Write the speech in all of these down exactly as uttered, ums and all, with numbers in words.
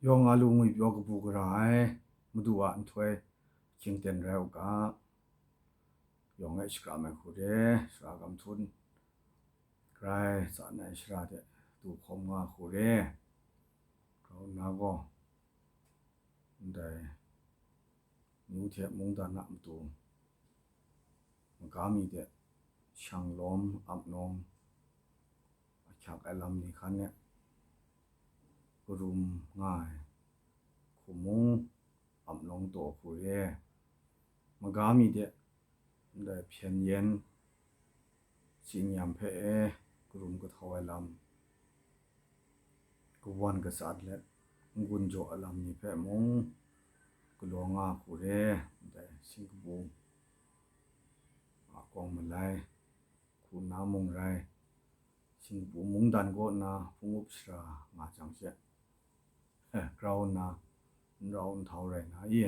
Yawng a lu ngwi pyaw kabu gara ai Madu a nhtoi hkying ten rai u ga, yawng e shakram ai hku re, sara gam htum grai tsan ai shara de du hkawm nga hku re, grau nna gaw, ndai amyu hte mungdan a matu maga mi de shang lawm ap nawng ahkyak ai lam ni hkan e karum nga ai hku mung ap nawng taw hku re, maga mi de ndai hpyen yen tsin yam hpe e karum kahtau ai lam, kawan katsan let n-gun jaw ai lam ni hpe mung galaw nga hku re, ndai singkabu a kawng malai hku nna mung rai, singkabu mungdan kaw nna hpung up sara nga jang she, grau nna n rau n htau rai na i,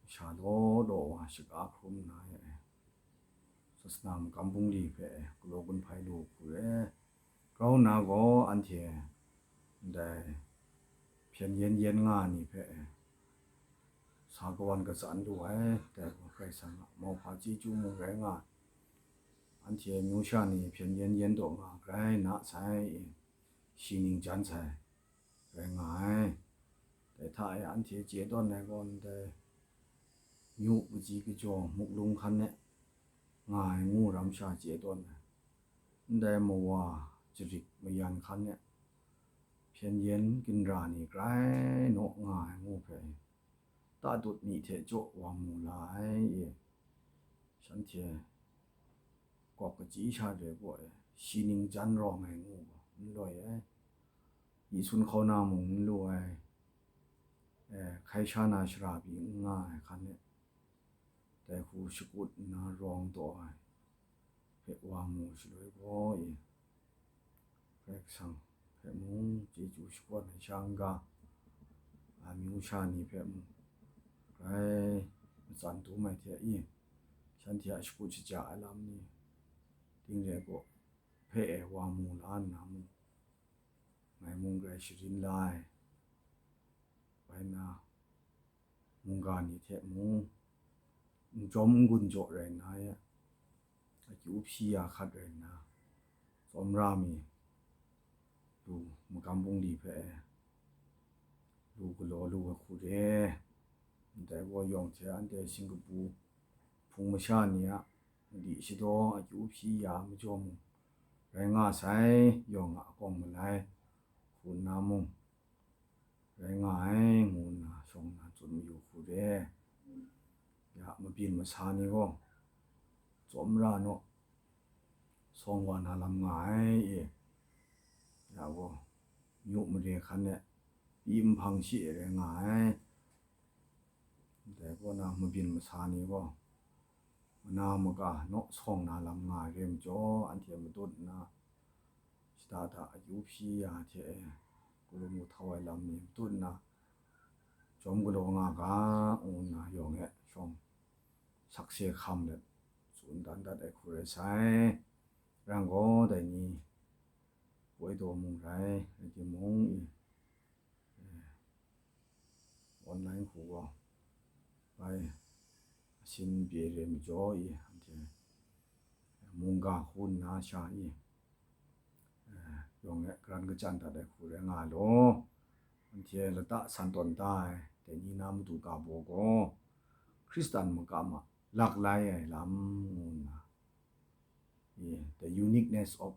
masha law law wa shaga hkrum nna e, sasana magam bungli hpe galaw gun hpai lu hku re, grau nna gaw anhte ndai hpyen yen yen nga ni hpe sa kawan katsan lu ai, dai gaw Karai Kasang a mauhpa chyeju mung rai nga ai. Anhte amyu sha ni hpyen yen yen taw nga grai na sai, shi ning jan sai rai nga ai. Dai hta e anhte chye tawn ai gaw ndai myu kaji kajaw muklung hkan e nga ai ngu ram sha chye tawn ai, ndai mawa jarit mayan hkan e hpyen yen ginra ni grai naw nga ai ngu hpe, tatut myi hte jaw wa mu la ai e, shanhte gawk kachyi sha re gaw e, shi ning jan rawng ai ngu gaw n loi ai, yi sun hkauna mung n lu ai, e, hkai sha na shara pyi n nga ai hkan e, dai hku shakut nna rawng taw ai hpe wa mu shaloi gaw e, Karai Kasang hpe mung chyeju shakawn ai sha n-ga, amyu sha ni hpe mung grai matsan dum ai hte i, shanhte a shakut shaja ai lam ni ting re gaw hpe e wa mu la nna mung, ngai mung grai sharin la ai, bai nna, mungga ni hte mung n jawm n gun jaw rai nna, akyu hpyi ya hkat rai nna, tsawmra mi lu magam bungli hpe lu galaw lu ai hku re. Ndai gaw yawng hte anhte singkabu hpung masha ni a mali shadaw akyu hpyi ya majaw mung rai nga sai, yawng a akawng malai hku nna mung rai nga ai, ngu nna shawng nna tsun mayu hku re. Ya mabyin masa ni gaw, tsawmra naw, sawng wa na lam nga ai e, ya gaw, myu mare hkan e pyi nhpang shi e rai nga ai. Dai kaw na mabyin masa ni gaw, mana maka naw sawng na lam nga ai re majaw, anhte matut nna, shada da akyu hpyi ya hte e, karum kahtau ai lam ni matut nna, jawm galaw nga ga, ngu nna yawng e shawng sakse hkam let tsun dan dat ai hku rai sai. Rang gaw, dai ni poi daw mung rai, rai timung, i, e, online hku gaw bai asin pye re majaw i, anhte mungga hku nna sha i, e, yawng e karan kachyan dat ai hku rai nga law, anhte lata san tawn da ai dai ni na madu ga baw gaw, Hkristan makam a lak lai ai lam ngu nna, i, The Uniqueness of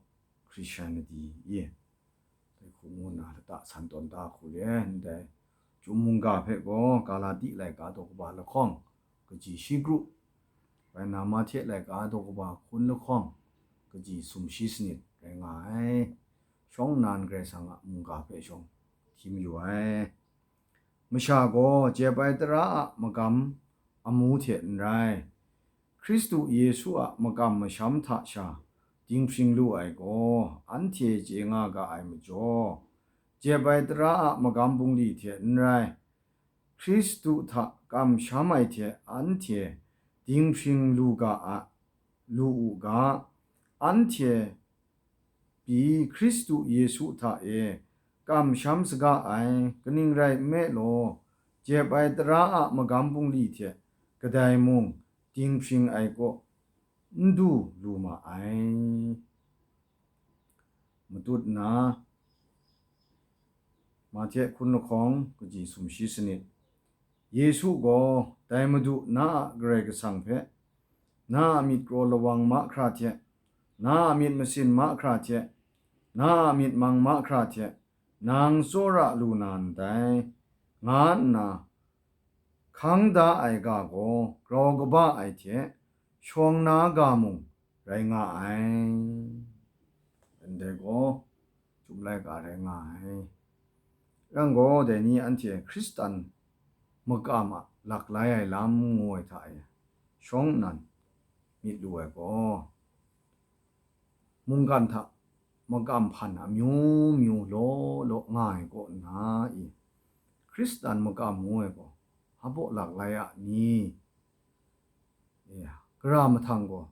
Christianity, i, dai hku ngu nna lata san tawn da hku re. Ndai Chyum mungga hpe gaw Galati laika daw kaba lahkawng, kaji shi kru, bai na Mahte laika daw kaba hkun lahkawng, kaji sumshi sanit rai nga ai. Shawng nnan Karai Kasang a mungga hpe shawng htim yu ai. Masha gaw jep ai tara a magam amu hte n rai, Hkristu Yesu a makam masham hta sha dinghpring lu ai gaw, anhte chye nga ga ai majaw, jep ai tara a magam bungli hte n rai, Hkristu hta kamsham ai hte anhte dinghpring lu ga a, lu u ga, anhte pyi Hkristu Yesu hta e kamsham saga ai, kaning rai nme law, jep ai tara a magam bungli hte kadai mung dinghpring ai kaw n du lu ma ai. Matut nna, Mahte hkun lahkawng kaji sumshi sanit. Yesu gaw, dai Madu na a Karai Kasang hpe, na a myit kraw lawang mahkra hte, na a myit masin mahkra hte, na a myit mang mahkra hte, nang tsawra lu na ndai, nga nna hkang da ai ga gaw grau kaba ai hte shawng na ga mung rai nga ai. Ndai gaw, chyum laika rai nga ai. Yang gaw, dai ni anhte Hkristan makam a laklai ai lam ngu ai hta e, shawng nnan myit lu ai gaw, mungkan hta makam hpan amyu myu law law nga ai kaw nna i, Hkristan makam ngu ai gaw, hpa laklai a ni? E, gara mahtang gaw,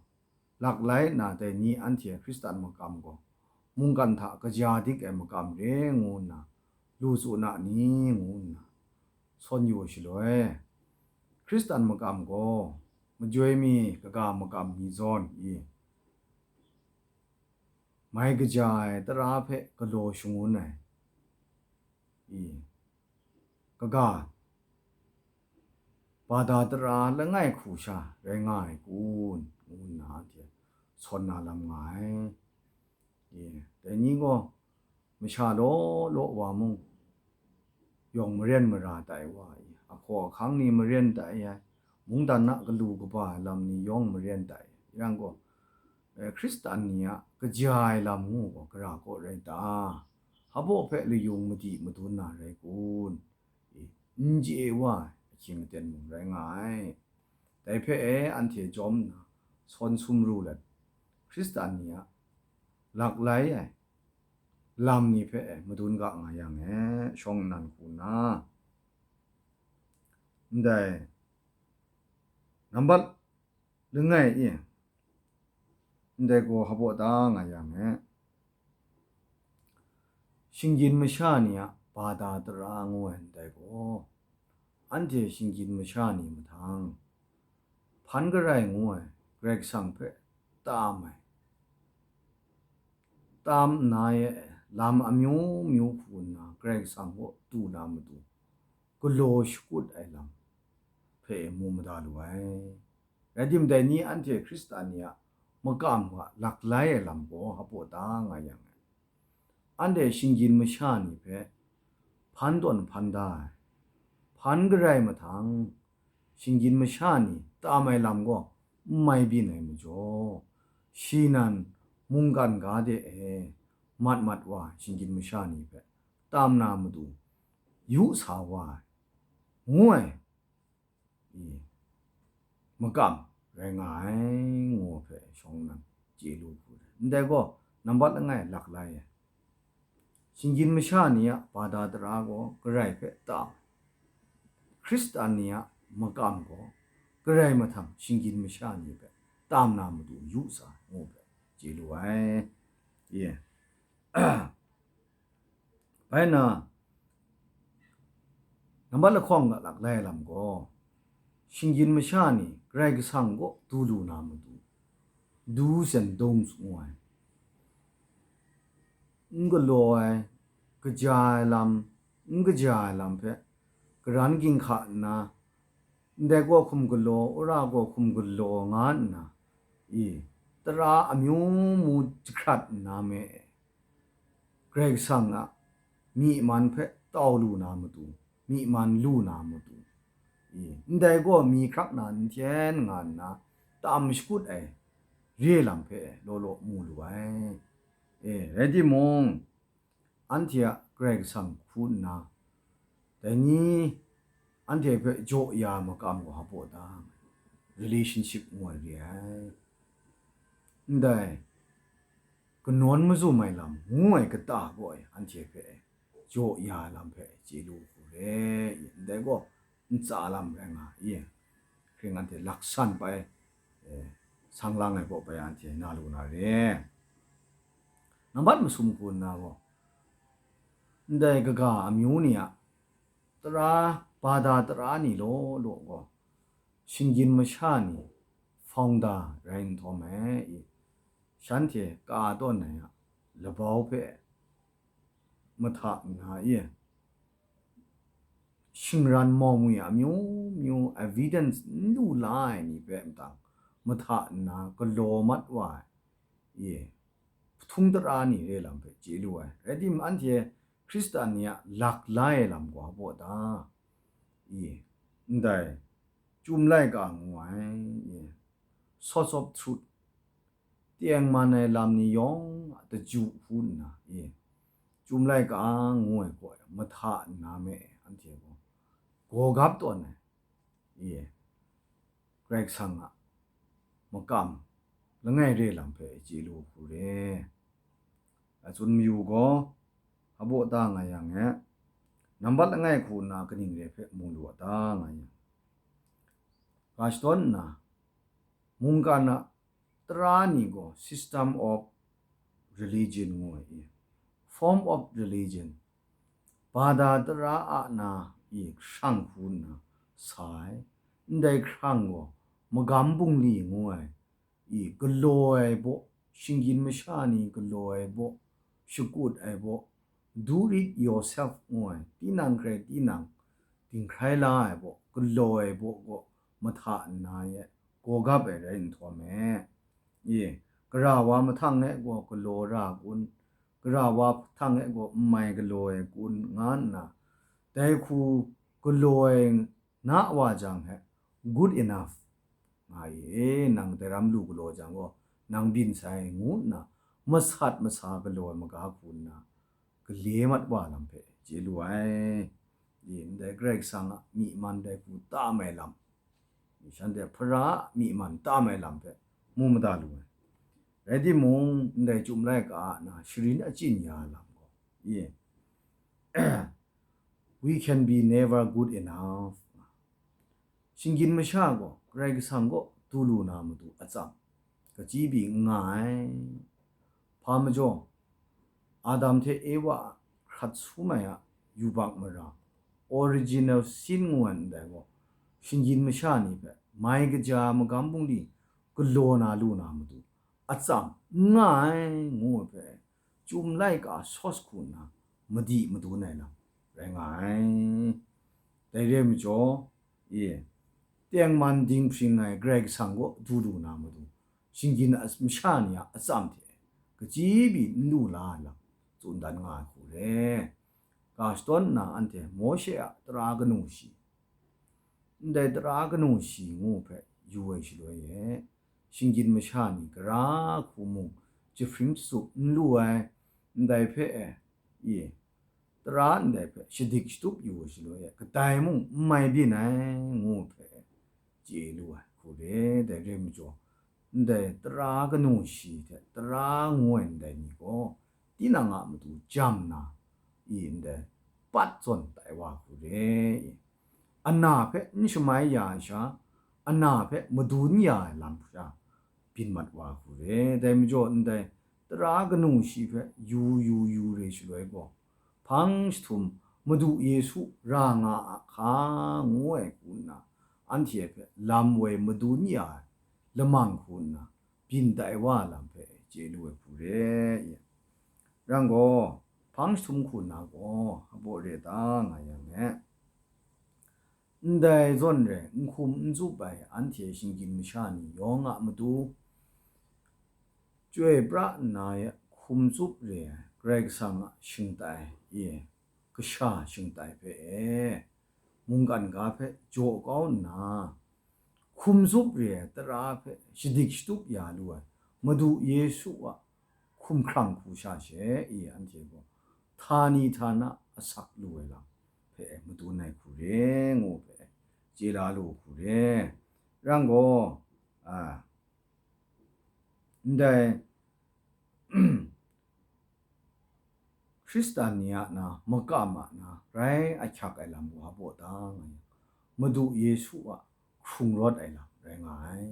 laklai nna dai ni anhte Hkristan makam gaw, mungkan hta kaja dik ai makam re ngu nna, lu tsun a ni ngu nna, sawn yu ai shaloi, Hkristan makam gaw, majoi mi kaga makam mi zawn i, mai kaja ai tara hpe galaw shangun ai, i, kaga, bada tara langai hku sha rai nga ai kun, ngu nna anhte sawn na lam nga ai. E, dai ni gaw, masha law law wa mung, yawng maren mara tai wa i, ahkaw ahkang ni maren tai ai, mungdan a galu kaba ai lam ni yawng maren tai yang gaw, e, Hkristan ni a kaja ai lam ngu gaw gara kaw rai ta? Hpa hpe layung madi madun na rai kun? E, n chye wa ai ahkying aten mung rai nga ai. Dai hpe e anhte jawm nna, sawn sum ru let, Hkristan ni a laklai ai lam ni hpe e madun ga nga yang e, shawng nnan hku nna, ndai nambat langai e, ndai gaw hpa da nga yang e, shinggyim masha ni a bada tara ngu ai ndai gaw, anhte shinggyim masha ni mahtang, hpan karai ngu ai Karai Kasang hpe tam ai, tam nna e, lam amyu myu hku nna Karai Kasang kaw du na matu, galaw shakut ai lam hpe mu mada lu ai. Rai timung, dai ni anhte Hkristan ni a makam hta laklai ai lam gaw hpa da nga yang e, anhte shinggyim masha ni hpe hpan tawn hpan da ai, hpan karai mahtang, shinggyim masha ni tam ai lam gaw n mai byin ai majaw, shi nan mungkan ga de e mat mat wa ai shinggyim masha ni hpe tam na matu yu sa wa ai, ngu ai, i, makam rai nga ai, ngu hpe shawng nnan chye lu hku ai. Ndai gaw, nambat langai laklai ai. Shinggyim masha ni a bada tara gaw karai hpe tam, Hkristan ni a makam gaw karai mahtang shinggyim masha ni hpe tam na matu yu sa, ngu hpe chye lu ai. Ye. Bai na, nambat lahkawng a laklai lam gaw, shinggyim masha ni Karai Kasang kaw du lu na matu, do's and don'ts ngu ai, n galaw ai, kaja ai lam, n kaja ai lam hpe karan ginhka nna, ndai gaw hkum galaw, wora gaw hkum galaw nga nna, i, tara amyu mu jahkrat nna me, Karai Kasang a myi man hpe tau lu na matu, myi man lu na matu, i, ndai gaw mi hkrak na n hten nga nna, tam shakut ai re lam hpe law law mu lu ai. E, rai timung, anhte a Karai Kasang hku nna, dai ni anhte hpe jaw ya makam gaw hpa da, relationship ngu ai re ai. Ndai kanawn mazum ai lam ngu ai kata gaw e, anhte hpe jaw ya ai lam hpe chye lu hku re, ndai gaw ntsa lam rai nga i, hkring anhte laksan pai, e, sang lang ai kaw bai anhte na lu na re. Nambat masum hku nna gaw, Ndai kaga amyu ni a tara, bada tara ni law law gaw, shinggyim masha ni founder rai nhtawm ai, shanhte ka tawn ai a labau hpe mahta nna e, shingran mawng mi amyu myu evidence n lu la ai ni hpe matang mahta nna galaw mat wa ai, e, hpung tara ni re lam hpe chye lu ai. Rai timung, anhte Hkristan ni a lak la ai lam gaw baw ta? E, ndai Chyum Laika ngu ai, e, source of truth, tengman ai lam ni yawng a taju hku nna, e, Chyum Laika ngu ai gaw mahta nna me, anhte gaw gawgap tawn ai, e, Karai Kasang a makam langai re lam hpe chye lu hku re. A tsun mayu gaw, hpabaw ta nga yang e, nambat langai hku nna kaning re hpe mu lu a ta nga yang, ga shadawn nna, mungkan a tara ni gaw system of religion ngu ai, e, form of religion, bada tara a na, e, hkrang hku nna sa ai. Ndai hkrang gaw magam bungli ngu ai, e, galaw ai baw, shinggyim masha ni galaw ai baw, shakut ai baw, do it yourself ngu ai, tinang hkrai tinang dinghkrai la ai baw, galaw ai baw gaw mahta nna e gawgap ai rai nhtawm e, e, gara wa mahtang e gaw galaw ra kun, gara wa mahtang e gaw n mai galaw ai kun, nga nna, dai hku galaw ai na wa jang he, good enough nga e, nang dai ram lu galaw jang gaw, nang byin sai, ngu nna masat masa galaw ai maga hku nna, gale mat wa lam hpe chye lu ai. E, ndai Karai Kasang a myi man dai hku tam ai lam, shanhte Hpara a myi man tam ai lam hpe mu mada lu ai. Rai timung, ndai Chyum Laika a na sharin achyin ya lam gaw, e, we can be never good enough. Shinggyim masha gaw Karai Kasang kaw du lu na matu atsam, kachyi pyi n nga ai. Hpa majaw, Adam hte Ewa a hkrat sum ai a yubak mara, original sin ngu ai ndai gaw, shinggyim masha ni hpe mai kaja magam bungli galaw na lu na matu atsam n nga ai, ngu ai hpe, Chyum Laika source hku nna madi madun ai lam rai nga ai. Dai re ai majaw, e, tengman dinghpring ai Karai Kasang kaw du lu na matu, shinggyim masha ni a atsam hte kachyi pyi n lu la ai lam tsun dan nga ai hku re. Ga shadawn nna anhte Mawshe a tara kanu shi, ndai tara kanu shi ngu hpe yu ai shaloi e, shinggyim masha ni gara hku mung jahpring jatsup n lu ai, ndai hpe e, e, tara ndai hpe shadik shatup yu ai shaloi e, kadai mung n mai byin ai, ngu hpe chye lu ai hku re. Dai re ai majaw, ndai tara kanu shi hte tara ngu ai ndai ni gaw, tinang a matu jam na, e, ndai pat zawn tai wa hku re, e, ana hpe n shamai ya ai sha, ana hpe madun ya ai lam sha byin mat wa hku re. Dai majaw, ndai tara kanu shi hpe yu yu yu re shaloi gaw, hpang jahtum Madu Yesu ra nga a hka ngu ai hku nna, anhte hpe lam woi madun ya ai lamang hku nna, byin tai wa lam hpe chye lu ai hku re. Rai gaw, hpang jahtum hku nna gaw, abaw re ta nga yang e, ndai zawn re, n hkum n tsup ai anhte shinggyim masha ni yawng a matu, chyoi pra nna e hkum tsup re ai Karai Kasang a shingtai e, kasha shingtai hpe e, mungkan ga hpe jaw kau nna, hkum tsup re ai tara hpe shadik shatup ya lu ai Madu Yesu a hkumhkrang hku sha she e, anhte gaw htani htana asak lu ai lam hpe madun ai hku re, ngu hpe chye la lu hku re. Rai gaw, a, ndai Hkristan ni a na, makam a na, rai ahkyak ai lam wa baw ta nga yang, Madu Yesu a hkrung rawt ai lam rai nga ai.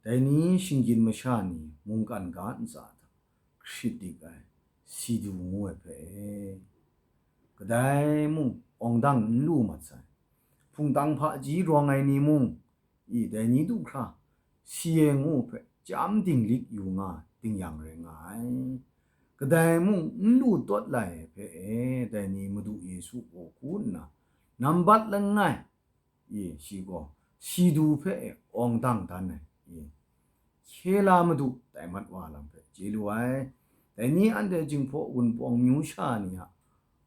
Dai ni shinggyim masha ni mungkan ga ntsa hta hkrit dik ai, si du ngu ai hpe e, kadai mung awng dang n lu mat sai. Hpungtang hpaji rawng ai ni mung, i, dai ni du hkra, si e ngu hpe chyam dinglik yu nga, dingyang rai nga ai. Kadai mung n lu tawt lai ai hpe e, dai ni Madu Yesu gaw hku nna, nambat langai, i, shi gaw si du hpe e awng dang dan ai, i, hkye la Madu tai mat wa lam hpe chye lu ai. Dai ni anhte Jinghpaw Wunpawng myu sha ni a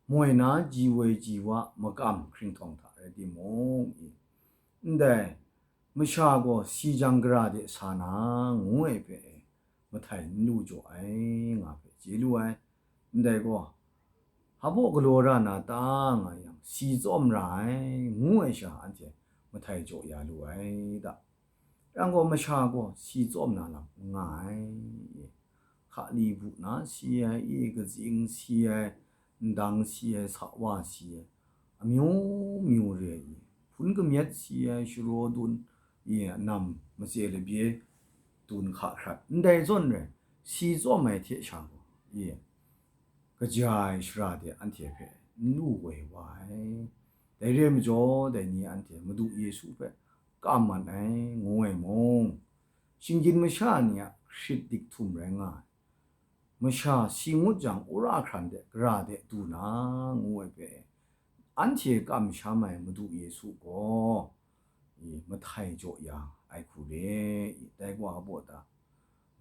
moi na ji woi ji wa makam hkringhtawng hta rai timung, i, ndai masha gaw si jang gara de sa na ngu ai hpe e, mahtai n lu jaw ai nga hpe chye lu ai. Ndai gaw, hpa baw galaw ra na ta nga yang, si tsawm ra ai, ngu ai sha anhte mahtai jaw ya lu ai da. Yang gaw, masha gaw si tsawm na lam n nga ai, hkali bu na si ai, i, katsing si ai, ndang si ai, sa wa si ai, amyu myu re ai, i, hpun kamyet si ai, sharaw dun, i, nam matse labye dun hka hkrat, ndai zawn rai, si tsawm ai hte sha gaw, i, kaja ai shara de anhte hpe n lu woi wa ai. Dai re ai majaw, dai ni anhte Madu Yesu hpe kam mat ai, ngu ai mung, shinggyim masha ni a hkrit dik htum rai nga ai. Masha si ngut jang, wora hkran de, gara de du na, ngu ai hpe, anhte kamsham ai Madu Yesu gaw, i, mahtai jaw ya ai hku re, i, dai gaw a baw ta?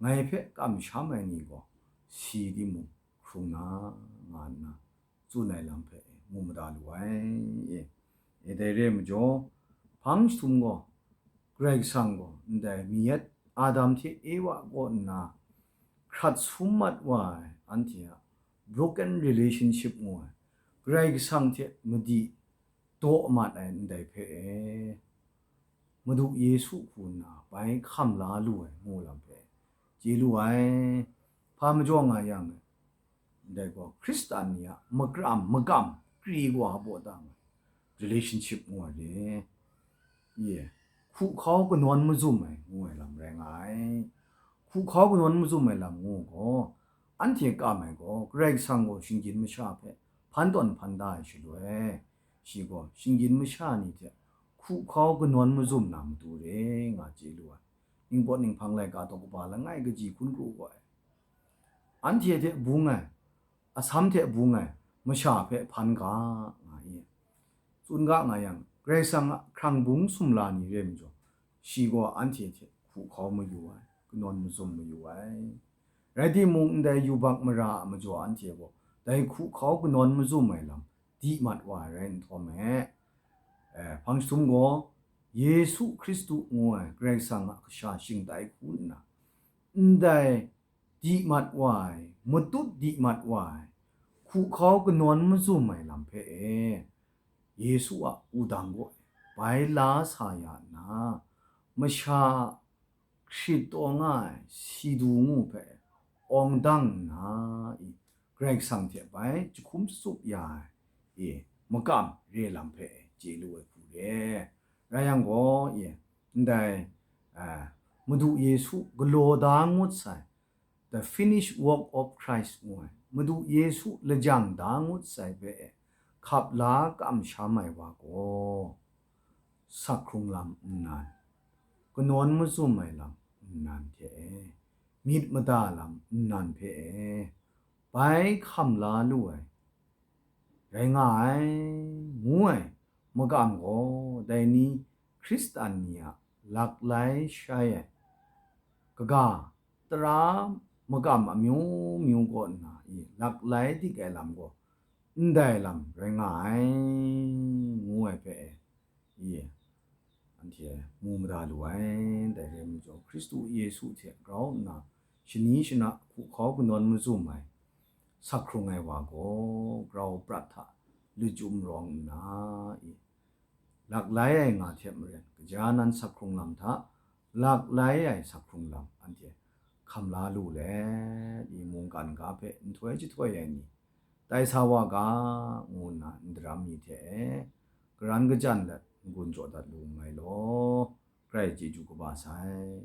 Ngai hpe kamsham ai ni gaw si timung hkrung na, nga nna tsun ai lam hpe mu mada lu ai. E, e dai re ai majaw, hpang jahtum gaw, Karai Kasang gaw ndai mi yet Adam hte Ewa kaw nna hkrat sum mat wa ai anhte a broken relationship ngu ai, Karai Kasang hte madi daw mat ai ndai hpe e, Madu Yesu hku nna bai hkam la lu ai ngu lam hpe chye lu ai. Hpa majaw nga yang, ndai gaw Hkristan ni a makram makam kri wa baw ta nga relationship ngu ai re. Ye, hkuhkau kanawn mazum ai ngu ai lam rai nga ai. Hkuhkau kanawn mazum ai lam ngu gaw, anhte kam ai gaw, Karai Kasang gaw shinggyim masha hpe hpan tawn hpan da ai shaloi, shi gaw shinggyim masha ni hte hkuhkau kanawn mazum na matu re nga chye lu ai. Ningpawt ninghpang laika daw kaba langai kaji hkun kru gaw ai. Anhte hte bung ai, atsam hte bung ai masha hpe hpan ga nga i, tsun ga nga yang, Karai Kasang a hkrang bung sumla ni re ai majaw, shi gaw anhte hte hkuhkau mayu ai, kanawn mazum mayu ai. Rai timung, ndai yubak mara a majaw anhte gaw dai hkuhkau kanawn mazum ai lam di mat wa ai rai nhtawm e, eh, hpang jahtum gaw, Yesu Hkristu ngu ai Karai Kasang a kasha shingtai hku nna, ndai di mat wa ai, matut di mat wa ai, hkuhkau kanawn mazum ai lam hpe e, Yesu a wudang gaw bai la sa ya nna, masha hkrit taw nga ai si du ngu hpe awng dang nna i, Karai Kasang hte bai jahkum tsatsup ya ai i, makam re lam hpe chye lu ai hku re. Rai yang gaw i, ndai, a, Madu Yesu galaw da ngut sai, the finished work of Christ ngu ai, Madu Yesu lajang da ngut sai hpe hkap la kamsham ai wa gaw, sak hkrung lam nnan, kanawn mazum ai lam nnan hte e, myit mada lam nnan hpe e, bai hkam la lu ai rai nga ai, ngu ai makam gaw, dai ni Hkristan ni a laklai shai ai kaga tara makam amyu myu kaw nna i laklai dik ai lam gaw ndai lam rai nga ai, ngu ai hpe e, i, anhte mu mada lu ai. Dai rai majaw, Hkristu Yesu hte grau nna shani shana hkuhkau kanawn mazum ai sak hkrung ai wa gaw, grau prat hta lachyum rawng nna i, laklai ai nga hte maren, kaja nan sak hkrung lam hta laklai ai sak hkrung lam anhte hkam la lu let i, mungkan ga hpe nhtoi jahtoi ai ni, tai sa wa ga, ngu nna n daram mi hte e, karan kajan let n-gun jaw dat lu nngai law, Karai chyeju kaba sai.